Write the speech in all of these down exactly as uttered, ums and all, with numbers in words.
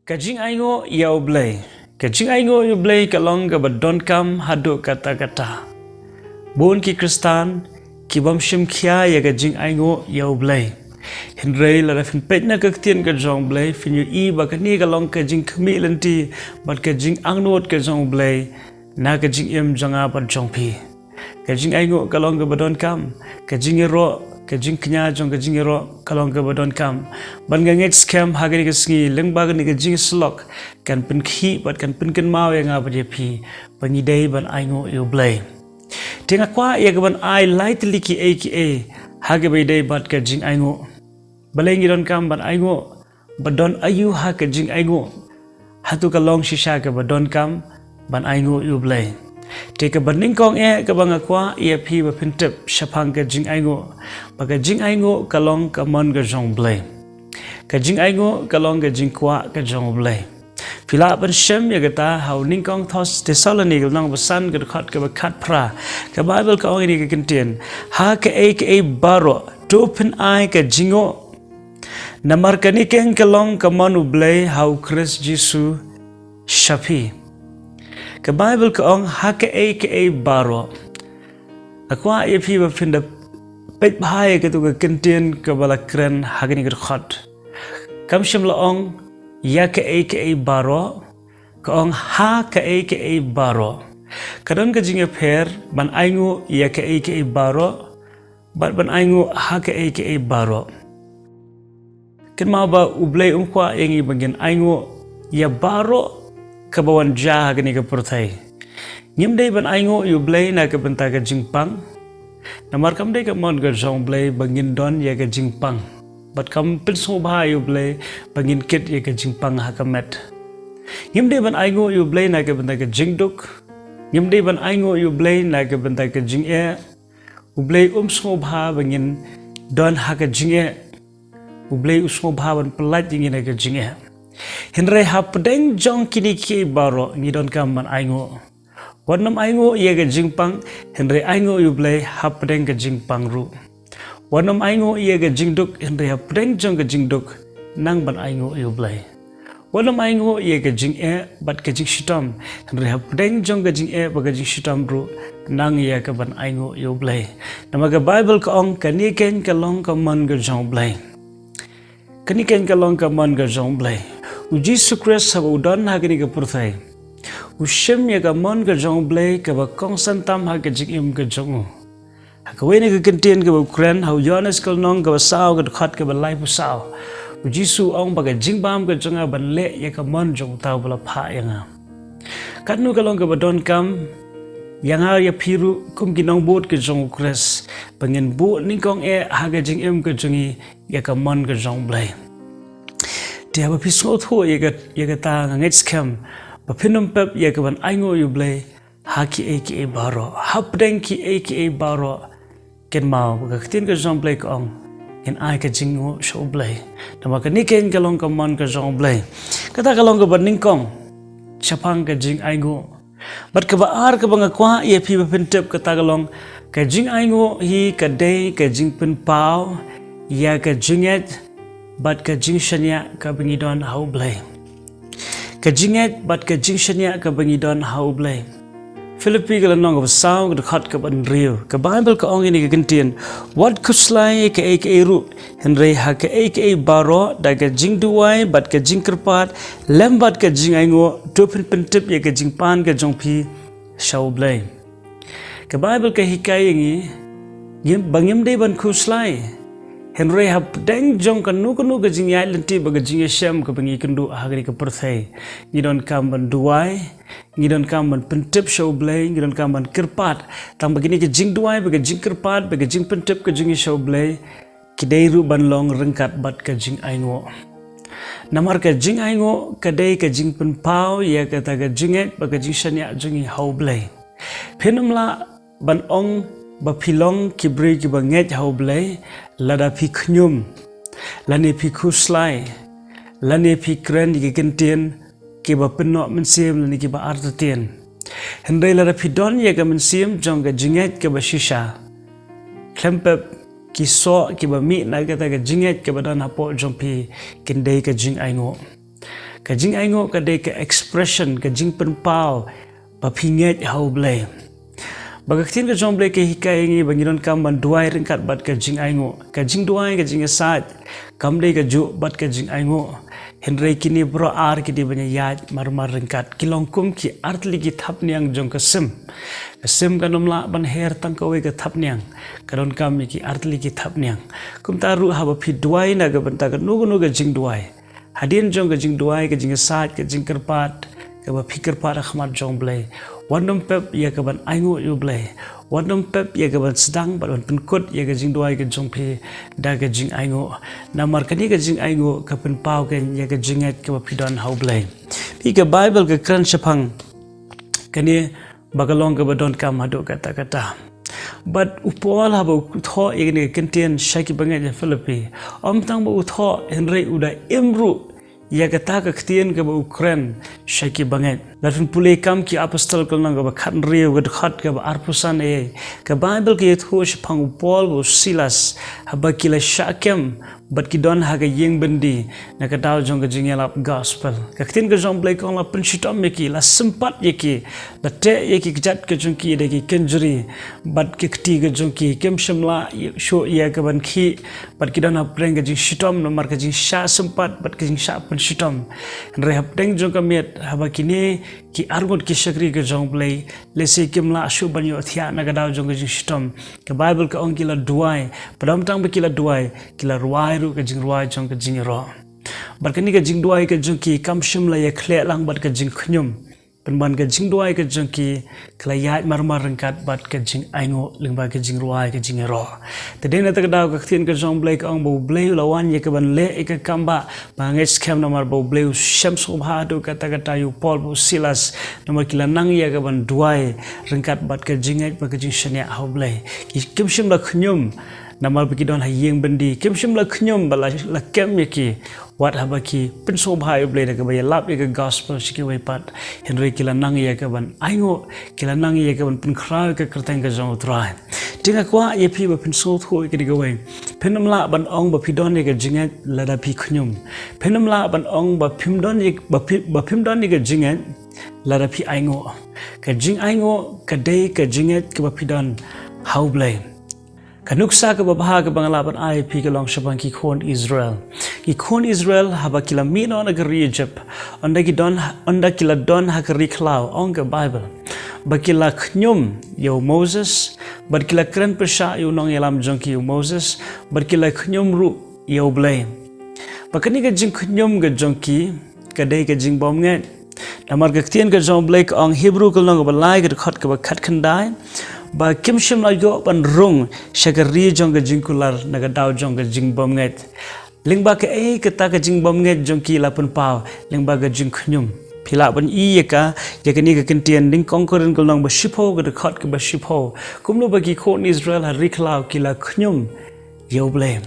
Ka jingainguh ïa U Blei. Ka jingainguh ïa U Blei ka long kaba donkam haduh katta katta. Bun ki Khristan ki bym shim khia ïa ka jingainguh ïa U Blei. Hynrei lada phin peit na ka ktien ka jong U Blei, phin ïohi ba kane ka long ka jingkhmih lynti bad ka jingangnud ka jong U Blei na ka jingim jong nga bad jong phi. Ka jingainguh ka long kaba donkam, ka jingïaroh, ka jingkñia jong ka jingïaroh ka long kaba donkam. Bad nga ngeit skhem ha kane ka sngi, lyngba kane ka jingïasyllok, kan pynkhih bad kan pynkynmaw ïa nga bad ïa phi ba ngi dei ban ainguh ïa U Blei. Te nga kwah ïa ka ban ai lai tylli kiei kiei ha kaba ïadei bad ka jingainguh. Balei ngi donkam ban ainguh? Ba don aïu ha ka jingainguh? Hato ka long shisha kaba donkam ban ainguh ïa U Blei? Te kaba nyngkong eh kaba nga kwah ïa phi ba phin tip shaphang ka jingainguh, ba ka jingainguh ka long ka mon ka jong U Blei. Ka jingainguh ka long ka jingkwah ka jong U Blei. Phi lah ban shem ïa kata ha u nyngkong Thos-, Thessaloni ka lynnong ba san ka dkhot kaba khatphra. Ka Baibl ka ong ïa kane ka kyntien: Ha kaei kaei baroh to phin ai ka jingainguh, namar kane keiñ ka long ka mon U Blei ha U Khrist Jisu sha phi. Ka Baibl ka ong ha kaei kaei baroh. Nga kwah ïa phi ba phin da peit bha ïa kato ka kyntien kaba la kren ha kane ka dkhot. Kam shym la ong ïa kaei kaei baroh, ka ong ha kaei kaei baroh. Ka don ka jingïapher ban ainguh ïa kaei kaei baroh bad ban ainguh ha kaei kaei baroh. Kynmaw ba U Blei um kwah ïa ngi ba ngin ainguh ïa baroh kaba wan jia ha kane ka pyrthei. Ngim dei ban ainguh ïa U Blei na ka bynta ka jingpang. Namar kam dei ka mon ka jong U Blei ba ngin don ïa ka jingpang. Bad kam pynsngewbha ïa U Blei ba ngin kit ïa ka jingpang ha ka met. Ngim dei ban ainguh ïa U Blei na ka bynta ka jingduk. Ngim dei ban ainguh ïa U Blei na ka bynta ka jingeh. U Blei um sngewbha ba ngin don ha ka jingeh. U Blei u sngewbha ban pyllait ïa ngi na ka jingeh. Hynrei hapdeng jong kine kiei baroh ngi donkam ban ainguh. Wat nym ainguh ïa ka jingpang, hynrei ainguh ïa U Blei hapdeng ka jingpang ruh. Wat nym ainguh ïa ka jingduk, hynrei hapdeng jong ka jingduk nang ban ainguh ïa U Blei. Wat nym ainguh ïa ka jingeh bad ka jingshitom, hynrei hapdeng jong ka jingeh bad ka jingshitom ruh nang ïa ka ban ainguh ïa U Blei. Namar ka Baibl ka ong kane keiñ ka long ka mon ka jong U Blei. Kane keiñ ka long ka mon ka jong U Blei. U Jisu Khrist haba u don ha kane ka pyrthei, u shim ïa ka mon ka jong U Blei kaba kongsan tam ha ka jingim ka jong u. Ha kawei na ka kyntien kaba u kren ha u Ïoannis ka lynnong kaba saw ka dkhot kaba laiphew saw, u Jisu u ong ba ka jingbam ka jong nga ban leh ïa ka mon jong uta uba la phah ïa nga. Katno ka long kaba donkam ïa nga ïa phi ruh kum ki nongbud ka jong u Khrist ba ngin buh nyngkong eh ha ka jingim ka jong ngi ïa ka mon ka jong U Blei. Te haba phi sngewthuh ïa ka, ïa kata, nga ngeit skhem ba phin ym pep ïa ka ban ainguh ïa U Blei ha kiei kiei baroh, hapdeng kiei kiei baroh. Kynmaw ba ka ktien ka jong U Blei ka ong, ngin ai ka jingainguh sha U Blei. Namar kane keiñ ka long ka mon ka jong U Blei. Kata ka long kaba nyngkong shaphang ka jingainguh. Bad kaba ar kaba nga kwah ïa phi ba phin tip kata ka long, ka jingainguh hi ka dei ka jingpynpaw ïa ka jingngeit bad ka jingshaniah kaba ngi don ha U Blei. Ka jingngeit bad ka jingshaniah kaba ngi don ha U Blei. Philippi ka lynnong kaba saw ka dkhot kaba hynriew. Ka Baibl ka ong ïa kane ka kyntien: Wat khuslai ïa kaei kaei ruh, hynrei ha kaei kaei baroh da ka jingduwai bad ka jingkyrpad, lem bad ka jingainguh, to phin pyntip ïa ka jingpan ka jong phi sha U Blei. Ka Baibl ka hikai ïa ngi, ngim, ba ngim dei ban khuslai. Hynrei hapdeng jong kano kano ka jingïaid lynti bad ka jingïashem kaba ngi kynduh ha kane ka pyrthei, ngi donkam ban duwai, ngi donkam ban pyntip sha U Blei, ngi donkam ban kyrpad. Tang ba kine ka jingduwai bad ka jingkyrpad bad ka jingpyntip ka jong ngi sha U Blei ki dei ruh ban long ryngkat bad ka jingainguh. Namar ka jingainguh ka dei ka jingpynpaw ïa kata ka jingngeit bad ka jingshaniah jong ngi ha U Blei. Phin ym lah ban ong ba phi long ki briew kiba ngeit ha U Blei lada phi khñium, lane phi khuslai, lane phi kren ïa ki kyntien kiba pynnoh mynsiem lane kiba artatien. Hynrei lada phi don ïa ka mynsiem jong ka jingngeit kaba shisha, khlem pep ki soh kiba mih na kata ka jingngeit kaba don hapoh jong phi kin dei ka jingainguh. Ka jingainguh ka dei ka expression, ka jingpynpaw ba phi ngeit ha U Blei. Ba ka ktien ka jong U Blei ka hikai ïa ngi ba ngi donkam ban duwai ryngkat bad ka jingainguh. Ka jingduwai, ka jingïasaid kam dei kajuh bad ka jingainguh. Hynrei kine baroh ar ki dei ban ïaid marmar ryngkat. Ki long kum ki artylli ki thapniang jong ka sim. Ka sim kan ym lah ban her tang kawei ka thapniang. Ka donkam ïa ki artylli ki thapniang. Kumta ruh haba phi duwai na ka bynta kano kano ka jingduwai, hadien jong ka jingduwai, ka jingïasaid, ka jingkyrpad kaba phi kyrpad ha khmat jong U Blei, wat nym pep ïa ka ban ainguh ïa U Blei. Wat nym pep ïa ka ban sdang bad ban pynkut ïa ka jingduwai ka jong phi da ka jingainguh. Namar kane ka jingainguh ka pynpaw kein ïa ka jingngeit kaba phi don ha U Blei. Phi, ka Baibl ka kren shaphang kane ba ka long kaba donkam haduh katta katta. Bad u Paul haba u thoh ïa kane ka kyntien sha ki bangeit ha Philippi, ym tang ba u thoh hynrei u da im ruh ïa kata ka ktien kaba u kren sha ki bangeit. Lada phin pule Kam ki Apostol ka lynnong kaba khathynriew, ka dkhot kaba arphew san, eh, ka Baibl ka ïathuh shaphang u Paul bad u Silas haba ki la shah kem bad ki don ha ka ïing byndi na ka daw jong ka jingïalap gospel. Ka ktien ka jong U Blei ka ong, la pynshitom ïa ki, la sympat ïa ki, la teh ïa ki kjat ka jong ki da ki kynjri bad ki kti ka jong ki. Kim shym lah shuh ïa ka ban khih bad ki don hapdeng ka jingshitom namar ka jingshah sympat bad ka jingshah pynshitom. Hynrei hapdeng jong ka miet, haba kine ki arngut ki shakri ka jong U Blei lehse kim lah shuh ban ïohthiah na ka daw jong ka jingshitom, ka Baibl ka ong ki la duwai. Bad ym tang ba ki la duwai, ki la rwai ruh ka jingrwai jong ka jingïaroh. Bad kane ka jingduwai ka jong ki kam shym la ïakhleh lang bad ka jingkhñium. Pynban ka jingduwai ka jong ki ka la ïaid marmar ryngkat bad ka jingainguh lyngba ka jingrwai ka jingïaroh. Te dei na kata ka daw ka ktien ka jong U Blei ka ong ba U Blei u la wan ïa ka ban leh ïa ka kam ba, ba nga ngeit skhem namar ba U Blei u shem sngewbha haduh katta katta ïa u Paul bad u Silas namar ki la nang ïa ka ban duwai ryngkat bad ka jingngeit bad ka jingshaniah ha U Blei. Ki, kim shym la khñium namar ba ki don ha ïing byndi. Kim shym la khñium ba la, la kem ïa ki wat haba ki pynsngewbha ïa U Blei da kaba ïalap ïa ka gospel sha kiwei pat. Hynrei ki la nang ïa ka ban ainguh, ki la nang ïa ka ban pynkhraw ïa ka kyrteng ka jong U Trai. Te nga kwah ïa phi ba phin sngewthuh ïa kane kawei. Phin ym lah ban ong ba phi don ïa ka jingngeit lada phi khñium. Phin ym lah ban ong ba phim don ïa, ba phi, ba phim don ïa ka jingngeit lada phi ainguh. Ka jingainguh ka dei ka jingngeit kaba phi don ha U Blei. Ka nuksa kaba bha kaba nga lah ban ai ïa phi ka long shaphang ki khun Israel. Ki khun Israel haba ki la mih noh na ka ri Egypt, ynda ki don, ynda ki la don ha ka ri khlaw, ong ka Baibl ba ki la khñium ïa u Moses, bad ki la kren pyrshah ïa u nongïalam jong ki u Moses, bad ki la khñium ruh ïa U Blei. Ba kane ka jingkhñium ka jong ki ka dei ka jingbymngeit. Namar ka ktien ka jong U Blei ka ong, Hebru ka lynnong kaba lai ka dkhot kaba khatkhyndai, ba kim shym la ïoh ban rung sha ka ri jong ka jingkular na ka daw jong ka jingbymngeit. Lyngba kaei kata ka jingbymngeit jong ki la pynpaw? Lyngba ka jingkhñium. Phi lah ban i ïa ka, ïa kane ka kyntien, Nyngkong Korinth ka lynnong ba shiphew ka dkhot kaba shiphew. Kumno ba ki khun Israel ha ri khlaw ki la khñium ïa U Blei.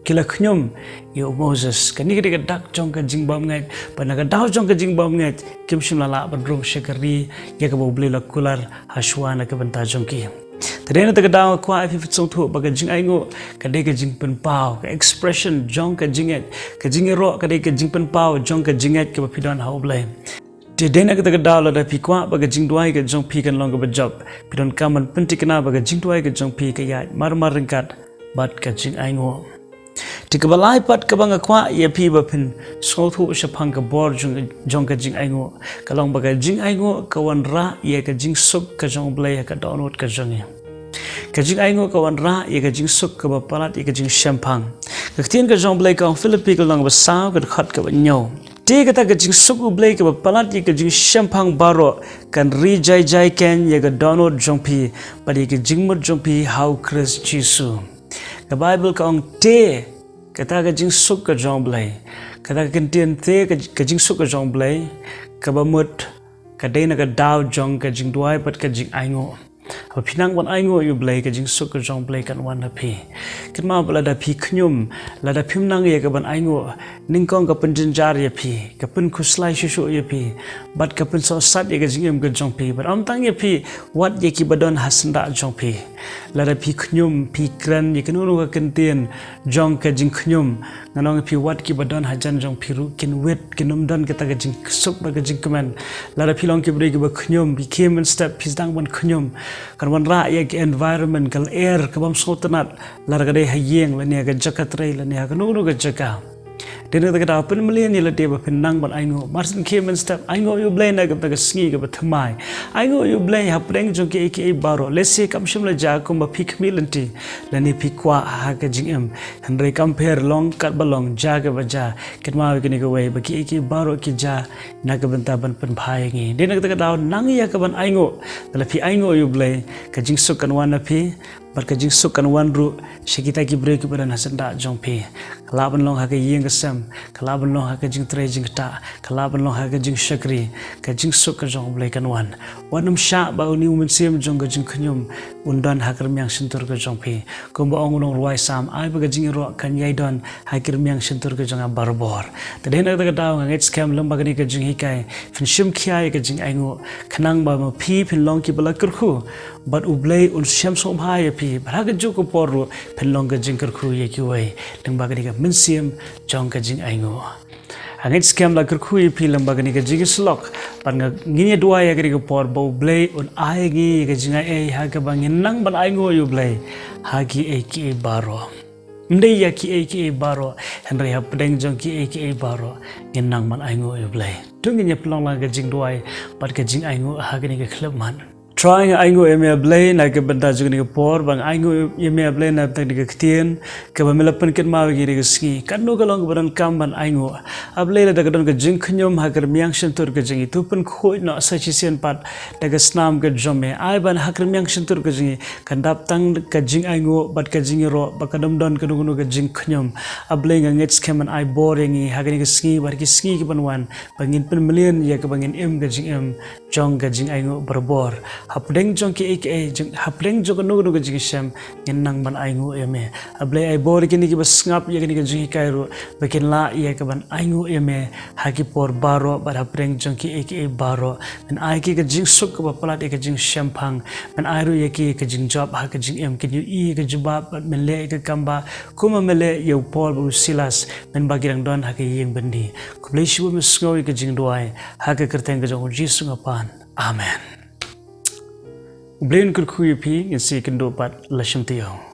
Ki la khñium ïa u Moses. Kane ka dei ka dak jong ka jingbymngeit. Bad na ka daw jong ka jingbymngeit, kim shym la lah ban rung sha ka ri ïa kaba U Blei u la kular ha shuwa na ka bynta jong ki. Te dei na kata ka daw nga kwah ïa phi phin sngewthuh ba ka jingainguh ka dei ka jingpynpaw, ka expression jong ka jingngeit. Ka jingïaroh ka dei ka jingpynpaw jong ka jingngeit kaba phi don ha U Blei. Te dei na kata ka daw lada phi kwah ba ka jingduwai ka jong phi kan long kaba jop, phi donkam ban pynthikna ba ka jingduwai ka jong phi ka ïaid marmar ryngkat bad ka jingainguh. Te kaba lai pat kaba nga kwah ïa phi ba phin sngewthuh shaphang ka bor jong, jong ka jingainguh, ka long ba ka jingainguh ka wanrah ïa ka jingsuk ka jong U Blei ha ka dohnud ka jong ngi. Ka jingainguh ka wanrah ïa ka jingsuk kaba palat ïa ka jingshemphang. Ka ktien ka jong U Blei ka ong, Philippi ka lynnong ba saw ka dkhot kaba hynñiew. Te kata ka jingsuk U Blei kaba palat ïa ka jingshemphang baroh kan ri jai jai kein ïa ka dohnud jong phi bad ïa ka jingmut jong phi ha u Khrist Jisu. Ka Baibl ka ong te kata ka jingsuk ka jong U Blei. Kata ka kyntien te ka, ka jingsuk ka jong U Blei kaba mut ka dei na ka daw jong ka jingduwai bad ka jingainguh. Haba phi nang ban ainguh ïa u Blei, ka jingsuk ka jong u Blei kan wan ha phi. Kynmaw ba lada phi khñium, lada phim nang ïa ka ban ainguh, nyngkong ka pynjynjar ïa phi, ka pynkhuslai shuh shuh ïa phi, bad ka pynsohsat ïa ka jingim ka jong phi, bad ym tang ïa phi, wat ïa kiba don ha syndah jong phi. Lada phi khñium, phi kren ïa kano kano ka kyntien jong ka jingkhñium, ngan ong ïa phi, wat kiba don hajan jong phi ruh kin wit, kin ym don kata ka jingsuk bad ka jingkmen. Lada phi long ki briew kiba khñium, phi khie mynstep, phi sdang ban khñium, kan wanrah ïa ka environment, ka lyer ka bym sngewtynnat, lada ka dei ha ïing lane ha ka jaka trei lane ha kano kano ka jaka. Dei na kata ka daw pynmlien ïa lade ba phin nang ban ainguh. Marshen khie mynstep, ainguh ïa u Blei na kata ka sngi kaba thymmai. Ainguh ïa u Blei hapdeng jong kiei kiei baroh. Lehse kam shym la jia kumba phi khmih lynti lane phi kwah ha ka jingim, hynrei kam pher, long katba long, jia kaba jia. Kynmaw ïa kane kawei, ba kiei kiei baroh ki jia na ka bynta ban pynphai ïa ngi. Dei na kata ka daw nang ïa ka ban ainguh. Lada phi ainguh ïa u Blei, ka jingsuk kan wan na phi, bad ka jingsuk kan wan ruh sha kita ki briew kiba don ha syndah jong phi. Ka lah ban long ha ka ïing ka sem, ka lah ban long ha ka jingtrei jingktah, ka lah ban long ha ka jingshakri, ka jingsuk ka jong u Blei kan wan. Wat nym shah ba une u mynsiem jong ka jingkhñium un don ha ka rmiang shyntur ka jong phi. Kumba ong u nongrwai Salm, ai ba ka jingïaroh kan ïai don ha ka rmiang shyntur ka jong nga barabor. Te dei na kata ka daw nga ngeit skhem lyngba kane ka jinghikai, phin shim khia ïa ka jingainguh, khnang ba ma phi phin long kiba la kyrkhu, bad u Blei un shem sngewbha ïa phi, bad ha kajuh ka por ruh phin long ka jingkyrkhu ïa kiwei, lyngba kane ka mynsiem jong ka jingainguh. Nga ngeit skhem la kyrkhu ïa phi lyngba kane ka jingïasyllok, bad nga, ngin ïa duwai ha kane ka por ba u Blei un ai ïa ngi ïa ka jingai ei ha kaba ngin nang ban ainguh ïa u Blei ha kiei kiei baroh. Ym dei ïa kiei kiei baroh, hynrei hapdeng jong kiei kiei baroh ngin nang ban ainguh ïa u Blei. To ngin ïa pynlong lang ka jingduwai bad ka jingainguh ha kane ka khyllipmat. Trai, nga ainguh ïa me A Blei na ka bynta jong kane ka por, bad nga ainguh ïa me A Blei na ka bynta kane ka ktien kaba me la pynkynmaw ïa ngi ha kane ka sngi. Katno ka long kaba donkam ban ainguh, A Blei, lada ka don ka jingkhñium ha ka rmiang shyntur ka jong ngi, to pynkhuid noh sa shisien pat da ka snam ka jong me. Ai ba ha ka rmiang shyntur ka jong ngi kan dap tang ka jingainguh bad ka jingïaroh, ba kan ym don kano kano ka jingkhñium. A Blei, nga ngeit skhem ban ai bor ïa ngi ha kane ka sngi bad ki sngi ki ban wan, ba ngin pynmlien ïa kaba ngin im ka jingim jong ka jingainguh barabor. Hapdeng jong kiei kiei, jong, hapdeng jong kano kano ka jingshem, ngin nang ban ainguh ïa me. A Blei, ai bor ïa kine kiba sngap ïa kane ka jinghikai ruh, ba kin lah ïa ka ban ainguh ïa me ha ki por baroh bad hapdeng jong kiei kiei baroh. Men ai ki ka jingsuk kaba palat ïa ka jingshemphang. Men ai ruh ïa ki ka jingjop ha ka jingim, kin ïohi ïa ka jubab bad men leh ïa ka kam ba kumba me leh ïa u Paul bad u Silas mynba ki dang don ha ka ïing byndi. Khublei shibun, me sngew ïa ka jingduwai ha ka kyrteng ka jong u Jisu nga pan. Amen. U Blei un kyrkhu ïa phi, ngin sa ïakynduh pat la shymtaïew.